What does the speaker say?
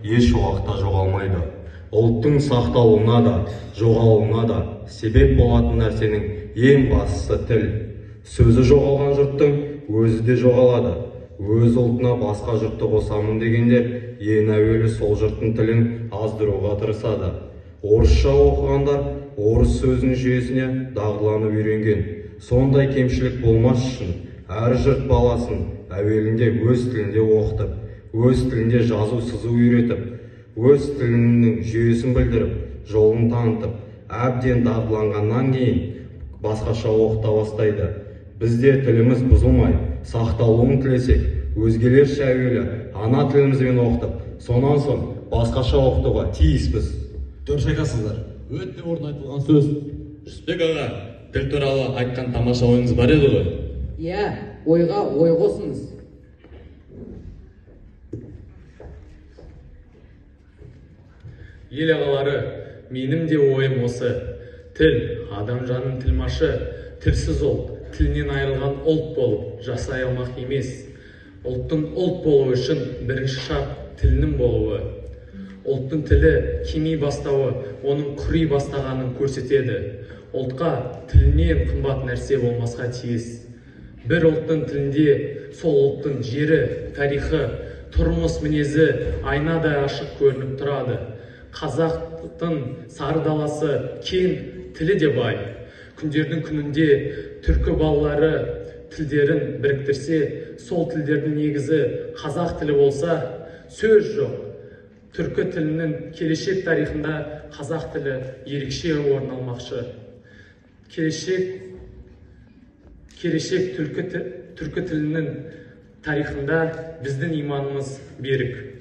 еш уақытта жоғалмайды. Ұлттың сақталуына да, жоғалуына да себеп болатын нәрсенің ең бастысы тіл. Сөзі жоғалған жұрттың өзі де жоғалады. Өз ұлтына басқа жұртты қосамын дегендер ең әуелі сол жұрттың тілін аздыруға тырысады. Орысша оқығандар орыс сөзінің жүйесіне дағдыланып үйренген. Сондай кемшілік болмас үшін әр жұрт баласын әуелінде өз тілінде оқытып, өз тілінде жазу-сызу үйретіп, өз тілінің жүйесін білдіріп, жолын танытып, әбден дағдыланғаннан кейін басқаша оқыта бастайды. Бізде тіліміз бұзылмай, сақталуын тілесек, өзгелерше әуелі ана тілімізбен оқытып, сонан соң басқаша оқытуға тиіспіз. Дұрыс айтасыздар. Өте орын айтылған сөз. Жүсіпбек аға, тіл туралы айтқан тамаша ойыңыз бар еді ғой? Иә, ойға ой қосыңыз. Ел ағалары, менің де ойым осы. Тіл, адам жанының тілмашы, тілсіз ұлт, тілінен айырылған ұлт болып жасай алмақ емес. Ұлттың ұлт болуы үшін бірінші шарт тілінің болуы. Ұлттың тілі кеми бастауы, оның құри бастағанын көрсетеді. Ұлтқа тілінен қымбат нәрсе болмасқа тиіс. Бір ұлттың тілінде сол ұлттың жері, тарихы, тұрмыс мінезі айнадай ашық көрініп тұрады. Қазақтың сары даласы кең, тілі де бай. Күндердің күнінде түркі балалары тілдерін біріктірсе, сол тілдердің негізі қазақ тілі болса, сөз жоқ. Түркі тілінің келешек тарихында қазақ тілі ерекше орын алмақшы. Келешек түркі тілінің тарихында біздің иманымыз берік.